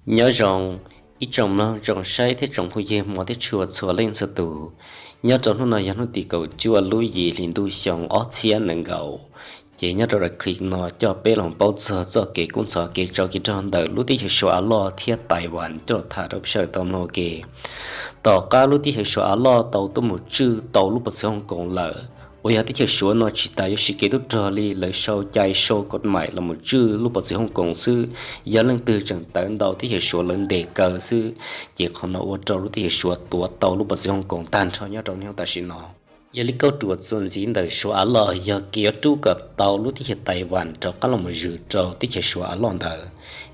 Nyob zoo ib tsoom mloog tsoom saib thiab tsoom phooj ywg hmov thiab tshua txhua leej txhua tus. Nyob rau hnub no yog hnub tim kaum cuaj lub yim hli ntuj xyoo ob txhiab nees nkaum. Ces nyob rau daim clip no coj peb los paub txog txoj kev kub ntxhov kev tsov kev rog ntawm lub teb chaws Suav av loj thiab Taiwan coj los tham rau peb sawv daws tau mloog ua ke. Tom qab lub teb chaws Suav av loj tau tuaj mus tswj tau lub pov txwv Hoos Koos lawm, uas yog teb chaws Suav no tsis tas yuav siv kev tub rog li, lawv sau cai sau kod maim los mus tswj lub pov txwv Hoos Koos xwb. Yog leej twg tseem tawv ntau teb chaws Suav lawv ntes kaw xwb. Ces qhov no ua rau lub teb chaws Suav tuav tau lub pov txwv Hoos Koos tag nrho nyob rau niaj hnub tam sim no. Yog li kauj ruam txuas ntxiv ntawm Suav av loj yog kev yuav rub kom tau lub teb chaws Taiwan rov qab los mus zwm rau teb chaws Suav av loj ntawd.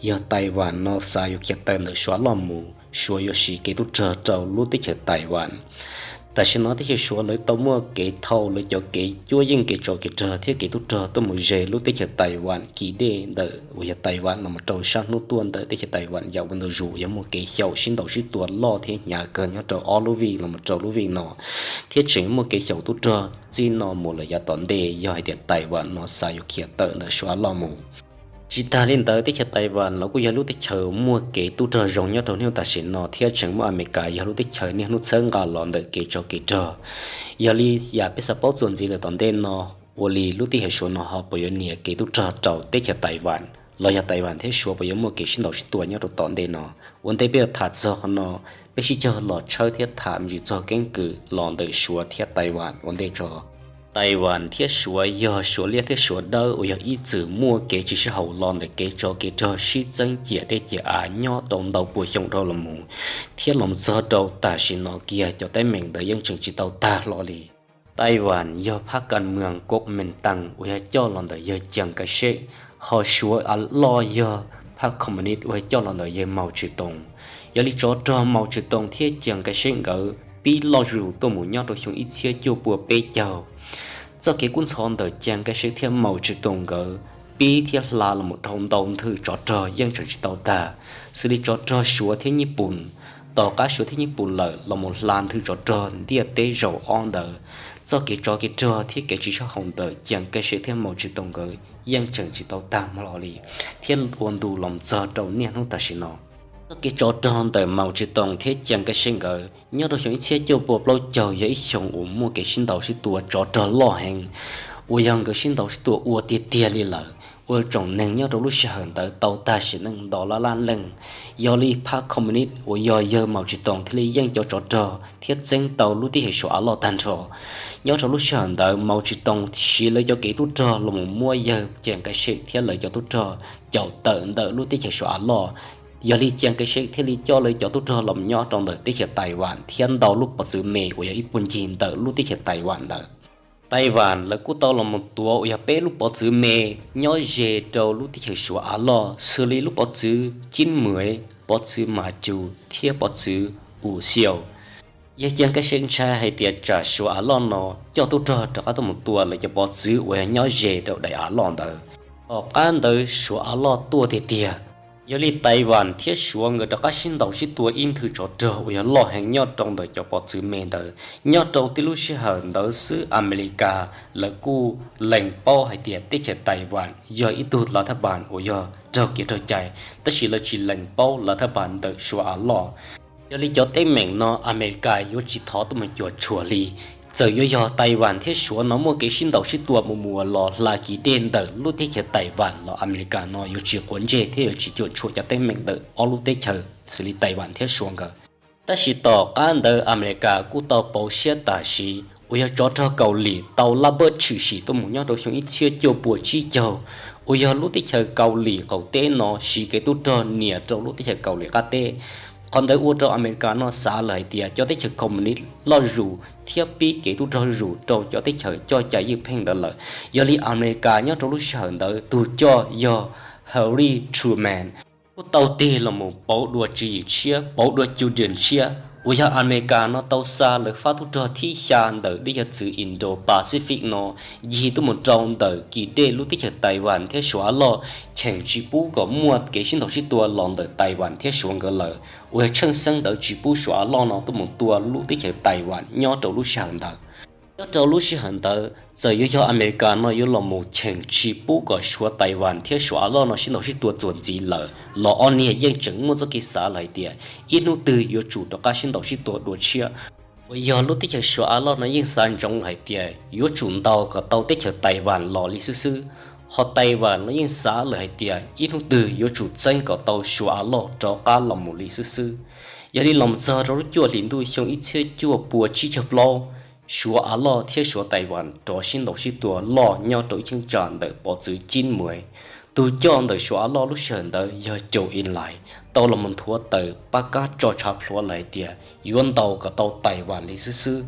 Yog Taiwan no xav yuav khiav tawm ntawm Suav av loj mus, Suav yuav siv kev tub rog rau lub teb chaws Taiwan. Tam sim no teb chaws Suav lawv tau muaj kev thau lawv cov kev cuab yeej kev tsov kev rog thiab kev tub rog tuaj mus ze lub teb chaws Taiwan kis dej ntawm uas yog Taiwan los mus rau sab hnub tuaj ntawm teb chaws Taiwan yam ua ntu zus yog muaj kev xyaum sib ntaus sib tua loj thiab hnyav kawg nyob rau ob lub vij los mus rau lub vij no, thiab tseem muaj kev xyaum tub rog txij no mus lawm yav tom ntej yog hais tias Taiwan no xav yuav khiav tawm ntawm Suav av loj mus. Tsis tas li ntawd teb chaws Taiwan los kuj yog lub teb chaws muaj kev tub rog zoo nyob rau niaj hnub tam sim no thiab tseem muaj Amelikas yog lub teb chaws niaj hnub txhawb nqa los ntawm kev tsov kev rog. Yog li yam peb xav paub txuas ntxiv lawm tom ntej no, ua li lub teb chaws Suav no ho puas yuav nias kev tub rog rau teb chaws Taiwan, los yog Taiwan thiab Suav puas yuav muaj kev sib ntaus sib tua nyob rau tom ntej no. Ua ntej peb yuav tham txog qhov no, peb sib cog los tshawb thiab tham me ntsis txog keeb kwm los ntawm Suav thiab Taiwan ua ntej tso. Taiwan thiab Suav yog Suav liab thiab Suav dawb uas yog ib txwm muaj kev tsis sib haum los ntawm kev tsov kev rog sib txeeb ciam dej ciam av nyob rau ntau pua xyoo dhau los mus, thiab los txog rau tam sim no kiag cov teeb meem ntawd yeej tseem tsis tau tag hlo li. Taiwan yog phab kas mwam Kuomintang uas yog coj los ntawm yawg Ciang Kai-shek, ho Suav av loj yog phab Communist uas yog coj los ntawm yawg Mao Zedong. Yog li tsov rog Mao Zedong thiab Ciang Kai-shek nkawd pib loj zus tuaj mus nyob rau xyoo ib txhiab cuaj pua peb caug. Txoj kev kub ntxhov ntawm Ciang Kai-shek thiab Mao Zedong nkawd pib thiab hla los mus dhau ntau nthwv tsov rog yeej tseem tsis tau tag, xws li tsov rog Suav thiab Nyij Pooj. Tom qab Suav thiab Nyij Pooj lawm los mus hla nthwv tsov rog ntiaj teb zaum ob ntawd, txoj kev tsov kev rog thiab kev tsis sib haum ntawm Ciang Kai-shek thiab Mao Zedong nkawd yeej tseem tsis tau tag hlo li, thiab ua ntu los txog rau niaj hnub tam sim no. Txoj kev tsov rog ntawm Mao Zedong thiab Ciang Kai-shek nkawd nyob rau xyoo ib txhiab cuaj pua plaub caug yog ib xyoo uas muaj kev sib ntaus sib tua tsov rog loj heev, uas yog nkawd sib ntaus sib tua ua tiag tiag li lawm, ua tsoom neeg nyob rau lub sij hawm ntawd tau tag sim neej ntau lab lab leej. Yog li phab Communist uas yog yawg Mao Zedong thiaj li yeej cov tsov rog thiab txeeb tau lub teb chaws Suav av loj tag nrho. Nyob rau lub sij hawm ntawd Mao Zedong siv lawv cov kev tub rog los mus muab yawg Ciang Kai-shek thiab lawv cov tub rog caum tawm ntawm lub teb chaws Suav av loj. Yog li Ciang Kai-shek thiaj li coj lawv cov tub rog los nyob rau ntawm teb chaws Taiwan thiab ntau lub pov txwv me uas yog ib puag ncig ntawm lub teb chaws Taiwan ntawd. Taiwan lawv kuj tau los mus tuav uas yog peb lub pov txwv me nyob ze rau lub teb chaws Suav av loj, xws li lub pov txwv Cib Mws, pov txwv Mas Cus thiab pov txwv Us Xiaus. Yawg Ciang Kai-shek ntshai hais tias tsam Suav av loj no coj tub rog rov qab tuaj mus tua lawv cov pov txwv uas yog nyob ze rau daim av loj ntawd, tom qab ntawd Suav av loj tuaj tiag tiag. Yog li Taiwan thiab Suav nkawd rov qab sib ntaus sib tua ib nthwv tsov rog uas yog loj heev nyob rau ntawm cov pov txwv me ntawd. Nyob rau tib lub sij hawm ntawd xwb Amelikas lawv kuj lees paub hais tias teb chaws Taiwan yog ib tug lav thaj npas uas yog raug kev raug cai, tab sis lawv tsis lees paub lav thaj npas ntawm Suav av loj. Yog li cov teeb meem no Amelikas yuav tsis thov tuaj mus cuam tshuam li. Txawm yuav yog Taiwan thiab Suav no muaj kev sib ntaus sib tua mus mus los hla kis dej ntawm lub teb chaws Taiwan los Amelikas no yuav tsis quav ntsej thiab yuav tsis cuam tshuam cov teeb meem ntawm ob lub teb chaws xws li Taiwan thiab Suav nkawd. Tab sis tom qab ntawd Amelikas kuj tau pauv siab tam sim uas yog tsov rog Kaus Lim tau lab npawb tshwm sim tuaj mus nyob rau xyoo ib txhiab cuaj pua tsib caug, uas yog lub teb chaws Kaus Lim qaum teb no siv kev tub rog nias rau lub teb chaws Kaus Lim qab teb. Qhov ntawd ua rau Amelikas no xav lawm hais tias cov teb chaws Communist loj zus thiab pib kev tub rog zus rau cov teb chaws coj cai ywj pheej ntawd lawm. Yog li Amelikas nyob rau lub sij hawm ntawd tus coj yog Harry Truman kuj tau tig los mus pauv dua tswv yim tshiab, pauv dua cu dien tshiab, uas yog Amelikas no tau xa lawv fab tub rog thib xya ntawm dej yawg txwv Indo-Pacific no ncig tuaj mus rau ntawm kis dej lub teb chaws Taiwan thiab Suav av loj, cheem tsis pub kom muaj kev sib ntaus sib tua los ntawm Taiwan thiab Suav nkawd lawm, uas yog tsheej xeeb ntawd tsis pub Suav av loj no tuaj mus tua lub teb chaws Taiwan nyob rau lub sij hawm ntawd. Nyob rau lub sij hawm ntawd txawm yuav yog Amelikas no yuav los mus cheem tsis pub kom Suav, Taiwan thiab Suav av loj no sib ntaus sib tua txuas ntxiv lawm los ob niag yeej tseem muaj txoj kev xav lawm hais tias ib hnub twg yuav tsum rov qab sib ntaus sib tua dua tshiab. Uas yog lub teb chaws Suav av loj no yeej xav ntsoov lawm hais tias yuav tsum ntaus kom tau teb chaws Taiwan los li xwb xwb. Ho Taiwan no yeej xav lawm hais tias ib hnub twg yuav tsum txeeb kom tau Suav av loj rov qab los mus li xwb xwb. Yog li los txog rau lub cuaj hlis ntuj xyoo ib txhiab cuaj pua tsib caug plaub, Suav av loj thiab Suav Taiwan rov sib ntaus sib tua loj nyob rau ib cheeb tsam ntawm pov txwv Cib Muev. Tus coj ntawm Suav av loj lub sij hawm ntawd yog Cau In Lais, tau los mus nthuav tawm pab kab tso tshav plhuav lawm hais tias yuav ntaus kom tau Taiwan li xwb xwb.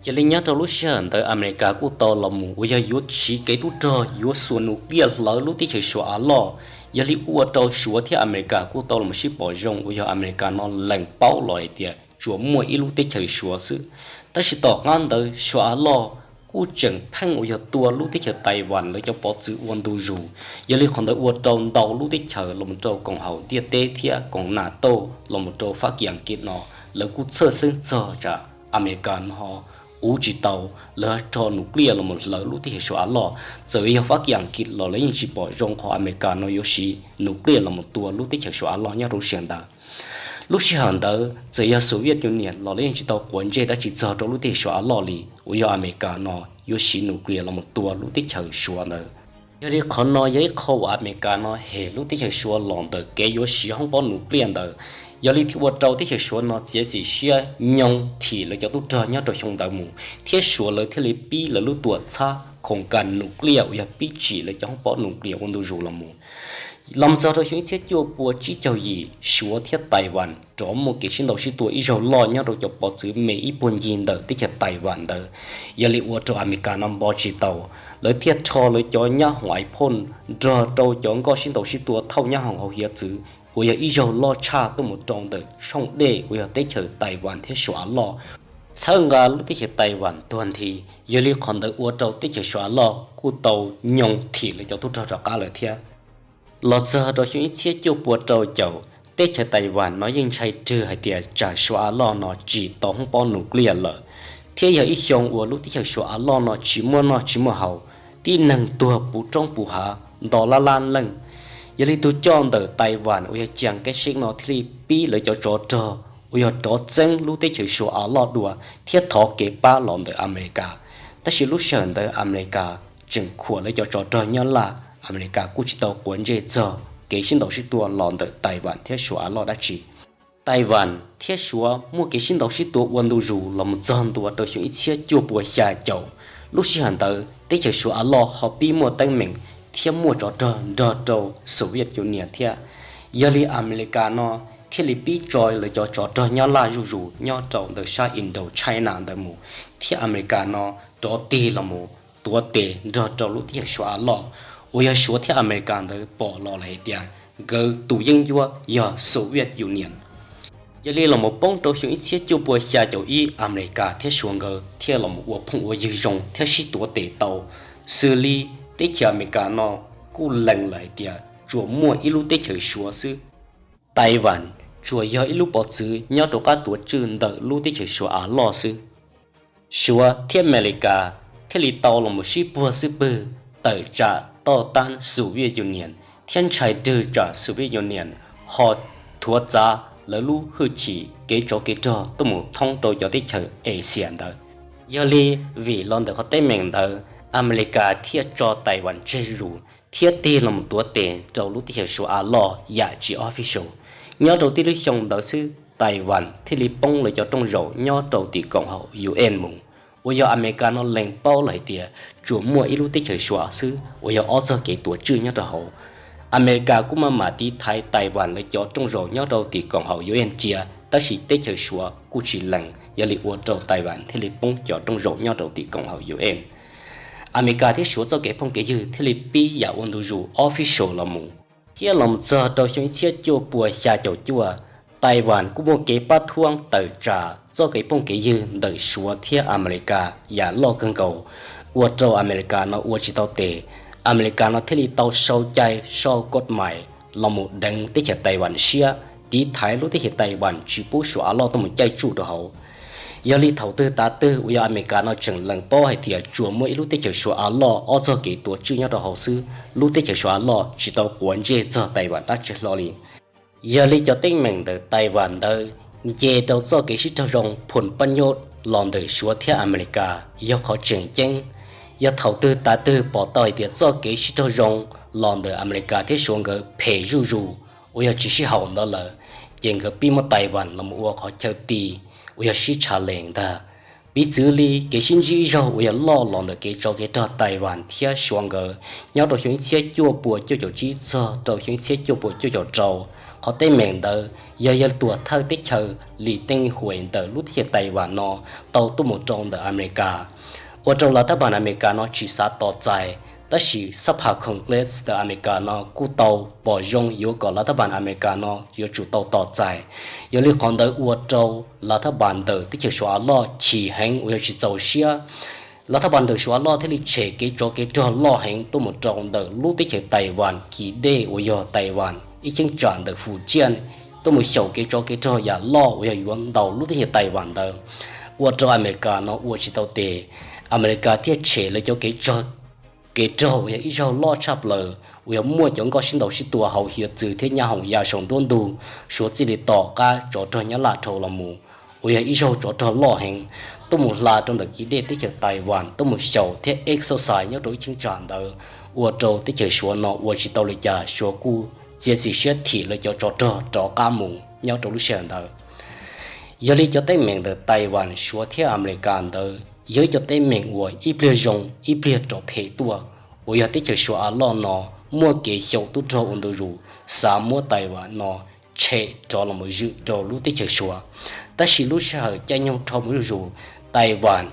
Yog li nyob rau lub sij hawm ntawd Amelikas kuj tau los mus uas yog yuav siv kev tub rog yuav xuas nus kliaj hlawv lub teb chaws Suav av loj. Yog li ua rau Suav thiab Amelikas kuj tau los mus sib pom zoo uas yog Amelikas no lees paub los hais tias tsuas muaj ib lub teb chaws Suav xwb. Tab sis tom qab ntawd Suav av loj kuj tseem pheej uas yog tua lub teb chaws Taiwan lawv cov pov txwv ua ntu zus. Yog li qhov ntawd ua rau ntau lub teb chaws los mus rau koom haum ntiaj teb thiab koom NATO los mus rau Fab Kis Askiv no, lawv kuj txhawj xeeb txog tsam Amelikas no uv tsis tau lawv rho nus kliaj los mus hlawv lub teb chaws Suav av loj. Txawm yog Fab Kis Askiv los lawv yeej tsis pom zoo qhov Amelikas no yuav siv nus kliaj los mus tua lub teb chaws Suav av loj nyob rau lub sij hawm ntawd. Lub sij hawm ntawd txawm yog Soviet Union los lawv yeej tsis tau quav ntsej dab tsi txog rau lub teb chaws Suav av loj li, uas yog Amelikas no yuav siv nus kliaj los mus tua lub teb chaws Suav ntawd. Yog li qhov no yog ib qho uas Amelikas no hem lub teb chaws Suav los ntawm kev yuav siv hoob pob nus kliaj ntawd. Yog li thiaj ua rau teb chaws Suav no txiav txim siab nyoog thim lawv cov tub rog nyob rau xyoo ntawd mus, thiab Suav lawv thiaj li pib lawv lub tuam txhab khoom kas nus kliaj uas yog pib tsim lawv cov hoob pob nus kliaj ua ntu zus los mus. Los txog rau xyoo ib txhiab cuaj pua tsib caug yim, Suav thiab Taiwan rov muaj kev sib ntaus sib tua ib zaug loj nyob rau cov pov txwv me ib puag ncig ntawm teb chaws Taiwan ntawd. Yog li ua rau Amelikas no npo tsis tau, lawv thiaj rho lawv cov nyab hoom iPhone nrog rau cov nkoj sib ntaus sib tua thauj nyab hoom hauv hiav txwv uas yog ib zaug loj tshaj tuaj mus rau ntawm tshooj dej uas yog teb chaws Taiwan thiab Suav av loj, txhawb nqa lub teb chaws Taiwan tuag nthi. Yog li qhov ntawd ua rau teb chaws Suav av loj kuj tau nyoog thim lawv cov tub rog rov qab lawm thiab. Los txog rau xyoo ib txhiab cuaj pua rau caum, teb chaws Taiwan no yeej ntshai rwg hais tias tsam Suav av loj no tsim tau hoob pob nus kliaj lawm, thiab yog ib xyoo uas lub teb chaws Suav av loj no tsis muaj noj tsis muaj haus, tib neeg tuag puv roob puv hav nto lab lab leej. Yog li tus coj ntawm Taiwan uas yog Chiang Kai-shek no thiaj li pib lawv cov tsov rog uas yog rov txeeb lub teb chaws Suav av loj dua thiab thov kev pab los ntawm Amelikas. Tab sis lub sij hawm ntawd Amelikas tseem khuam lawv cov tsov rog nyob laj, Amelikas kuj tsis tau quav ntsej txog kev sib ntaus sib tua los ntawm Taiwan thiab Suav av loj dab tsi. Taiwan thiab Suav muaj kev sib ntaus sib tua ua ntu zus los mus txog ntua rau xyoo ib txhiab cuaj pua xya caum. Lub sij hawm ntawd teb chaws Suav av loj ho pib muaj teeb meem thiab muaj tsov rog nrog rau Soviet Union thiab. Yog li Amelikas no thiaj li pib tso lawv cov tsov rog nyob laj zuj zus nyob rau ntawm sab Indochina ntawd mus, thiab Amelikas no rov tig los mus tuav tes nrog rau lub teb chaws Suav av loj, uas yog Suav thiab Amelikas ntawd pom los lawm hais tias nkawd tus yeeb ncuab yog Soviet Union. Yog li los mus poob rau xyoo ib txhiab cuaj pua xya caum ib, Amelikas thiab Suav nkawd thiaj los mus ua phooj ua ywg zoo thiab sib tuav tes tau, xws li teb chaws Amelikas no kuj lees lawm hais tias tsuas muaj ib lub teb chaws Suav xwb. Taiwan tsuas yog ib lub pov txwv nyob rau qab tuav tswj ntawm lub teb chaws Suav av loj xwb. Suav thiab Amelikas thiaj li tau los mus sib puag xwb pwg tawm tsam toj tab Soviet Union, thiab ntshai rwg tsam Soviet Union ho thuav txav lawv lub hwj chim kev tsov kev rog tuaj mus thoob rau cov teb chaws Asia ntawd. Yog li vim los ntawm qhov teeb meem ntawd, Amelikas thiaj tso Taiwan tseg zus thiab tig los mus tuav tes rau lub teb chaws Suav av loj yam tsis official. Nyob rau tib lub xyoo ntawd xwb, Taiwan thiaj li poob lawv cov rooj zaum nyob rau tim koom haum U N mus, uas yog Amelikas no lees paub lawm hais tias tsuas muaj ib lub teb chaws Suav xwb uas yog ob txoj kev tuav tswj nyob rau hauv. Amelikas kuj maj mam tiv thaiv Taiwan lawv cov rooj zaum nyob rau tim koom haum U N cia, tab sis teb chaws Suav kuj tsis lees, yog li ua rau Taiwan thiaj li poob cov rooj zaum nyob rau tim koom haum U N. Amelikas thiab Suav txoj kev phooj kev ywg thiaj li pib yam ua ntu zus official los mus. Thiab los mus txog rau xyoo ib txhiab cuaj pua xya caum cuaj, Taiwan kuj muaj kev pab thuab tawm tsam txoj kev phooj kev ywg ntawm Suav thiab Amelikas yam loj kawg nkaus, ua rau Amelikas no ua tsis tau tes. Amelikas no thiaj li tau sau cai sau koj mais los mus deev teb chaws Taiwan siab, tiv thaiv lub teb chaws Taiwan tsis pub Suav av loj tuaj mus caij tsuj rau hauv. Yog li thaum twg tav twg uas yog Amelikas no tseem lees paub hais tias tsuas muaj ib lub teb chaws Suav av loj ob txog kev tuav tswj nyob rau hauv xwb, lub teb chaws Suav av loj tsis tau quav ntsej txog Taiwan dab tsi hlo li. Yog li cov teeb meem ntawm Taiwan ntawd nce rau txoj kev sib raug zoo phom pab nyoj los ntawm Suav thiab Amelikas yog qhov tseem ceeb. Yog thaum twg tav twg pom tau hais tias txoj kev sib raug zoo los ntawm Amelikas thiab Suav nkawd phem zuj zus uas yog tsis sib haum ntawd lawm, ces nkawd pib muab Taiwan los ua qhov chaw ti uas yog sib tshaj lees ntag. Piv txwv li kev sib ntsib ib zaug uas yog loj los ntawm kev tsov kev rog Taiwan thiab Suav nkawd nyob rau xyoo ib txhiab cuaj puas cuaj caum tsib txog rau xyoo ib txhiab cuaj puas cuaj caum rau. Qhov teeb meem ntawd yog yawg tuam thawj teb chaws Lee Teng-hui ntawm lub teb chaws Taiwan no tau tuaj mus rau ntawm Amelikas, ua rau lav thab npas Amelikas no tsis xav tos txais, tab sis xab phas Congress ntawm Amelikas no kuj tau pom zoo yuav kom lav thab npas Amelikas no yuav tsum tau tos txais. Yog li qhov ntawd ua rau lav thab npas ntawm teb chaws Suav av loj chim heev uas yog tsis txaus siab. Lav thab npas ntawm Suav av loj thiaj li tshem kev tsov kev rog loj heev tuaj mus rau ntawm lub teb chaws Taiwan kis dej uas yog Taiwan ib cheeb tsam ntawm Fujian, tuaj mus xyaum kev tsov kev rog yam loj uas yog yuav ntaus lub teb chaws Taiwan ntawd, ua rau Amelikas no ua tsis tau tes. Amelikas thiaj tshem lawv cov kev tsov kev rog uas yog ib zaug loj tshaj plaws uas yog muaj cov nkoj sib ntaus sib tua hauv hiav txwv thiab nyab hoom ya saum nruab ntug, Suav txij li tom qab tsov rog Nyab Laj dhau los mus, uas yog ib zaug tsov rog loj heev, tuaj mus hla rau ntawm kis dej teb chaws Taiwan tuaj mus xyaum thiab exercise nyob rau ib cheeb tsam ntawd, ua rau teb chaws Suav no ua tsis tau li cas, Suav kuj txiav txim siab thim lawv cov tsov rog rov qab mus nyob rau lub sij hawm ntawd. Yog li cov teeb meem ntawm Taiwan, Suav thiab Amelikas ntawd yog ib cov teeb meem uas ib pliag zoo ib pliag rov phem tuaj, uas yog teb chaws Suav av loj no muaj kev xyaum tub rog ua ntu zus, xav muab Taiwan no tshem rov los mus zwm rau lub teb chaws Suav. Tab sis lub sij hawm caij nyoog dhau mus zuj zus, Taiwan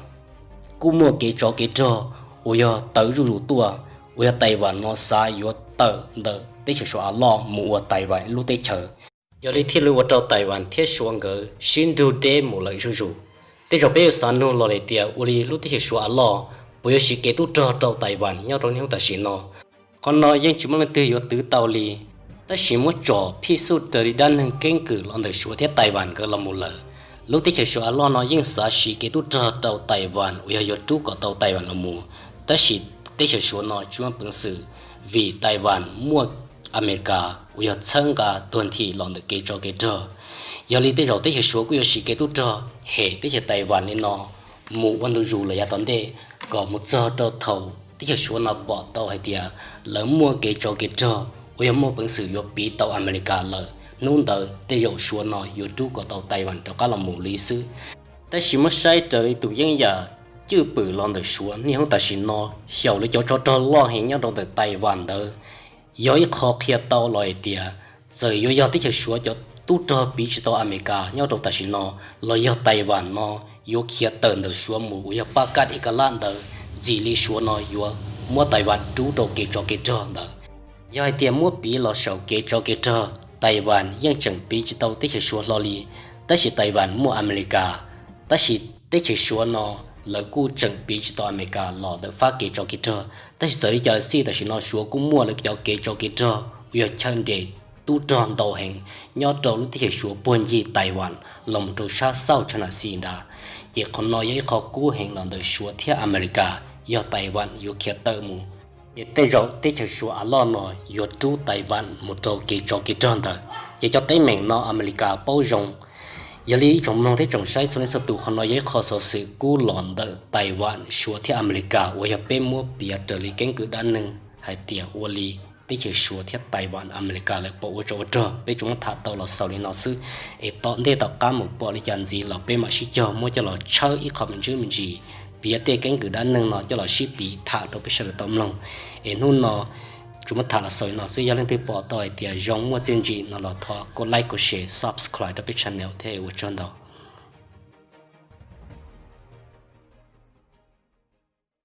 kuj muaj kev tsov kev rog uas yog tawv zuj zus tuaj, uas yog Taiwan no xav yuav tawm ntawm teb chaws Suav av loj mus ua Taiwan lub teb chaws. Yog li thiaj li ua rau Taiwan thiab Suav nkawd sib nrug deb mus lawm zuj zus. Tej zaum peb yuav xav nug los hais tias ua li lub teb chaws Suav av loj puas yuav siv kev tub rog rau Taiwan nyob rau niaj hnub tam sim no? Qhov no yeej tsis muaj leej twg yuav twv tau li. Tab sis muab tsom phij xuj raws li dab neeg keeb kwm los ntawm Suav thiab Taiwan nkawd los mus lawm, lub teb chaws Suav av loj no yeej xav siv kev tub rog rau Taiwan uas yog yuav rub kom tau Taiwan los mus. Tab sis teb chaws Suav no tsis muaj peev xwm, vim Taiwan muaj Amelikas uas yog txhawb nqa tuag nthi los ntawm kev tsov kev rog. Yog li tej zaum teb chaws Suav kuj yuav siv kev tub rog hem teb chaws Taiwan li no mus ua ntu zus lawm yav tom ntej, kom mus txog rau thaum teb chaws Suav no pom tau hais tias lawv muaj kev tsov kev rog uas yog muaj peev xwm yuav piv tau Amelikas lawm, hnub ntawd tej zaum Suav no yuav rub kom tau Taiwan rov qab los mus li xwb. Tab sis muab saib raws li tus yeeb yam cwj pwm los ntawm Suav niaj hnub tam sim no xyaum lawv cov tsov rog loj heev nyob rau ntawm Taiwan ntawd, yog ib qho qhia tau los hais tias txawm yuav yog teb chaws Suav cov tub rog piv tsis tau Amelikas nyob rau tam sim no, los yog Taiwan no yuav khiav tawm ntawm Suav mus uas yog paj kaj ib ka laj ntawd, ntxim li Suav no yuav muab Taiwan rub rau kev tsov kev rog ntawd. Yog hais tias muab piv los saum kev tsov kev rog, Taiwan yeej tseem piv tsis tau teb chaws Suav hlo li, tab sis Taiwan muaj Amelikas. Tab sis teb chaws Suav no lawv kuj tseem piv tsis tau Amelikas los ntawm fab kev tsov kev rog. Tab sis txawm li cas los xij tam sim no Suav kuj muaj lawv cov kev tsov kev rog uas yog chaw nres tub rog ntau heev nyob rau lub teb chaws Suav puag ncig Taiwan los mus rau sab South China Sea ntawd. Ces qhov no yog ib qho kub heev los ntawm Suav thiab Amelikas yog Taiwan yuav khiav tawm mus, ces tej zaum teb chaws Suav av loj no yuav rub Taiwan mus rau kev tsov kev rog ntawd. Ces cov teeb meem no Amelikas paub zoo. Yog li ib tsoom mloog thiab tsoom saib txhua leej txhua tus, qhov no yog ib qho xov xwm kub los ntawm Taiwan, Suav thiab Amelikas uas yog peb muab piav raws li keeb kwm dab neeg hais tias ua li teb chaws Suav thiab Taiwan Amelikas lawv pom ua tsov ua rog. Peb tsuas muab tham tau los xaus li no xwb, es tom ntej tom qab mus pom li cas ntxiv los peb mam sib cog muab coj los tshawb ib qho me ntsis me ntsis, piav tej keeb kwm dab neeg no coj los sib piv tham rau peb sawv daws tau mloog. Es hnub no tsuas muab tham los xaus li no xwb, yog leej twg pom tau hais tias zoo muaj txiaj ntsim no los thov kov like, kov share, subscribe rau peb channel thiab, ua tsaug ntau.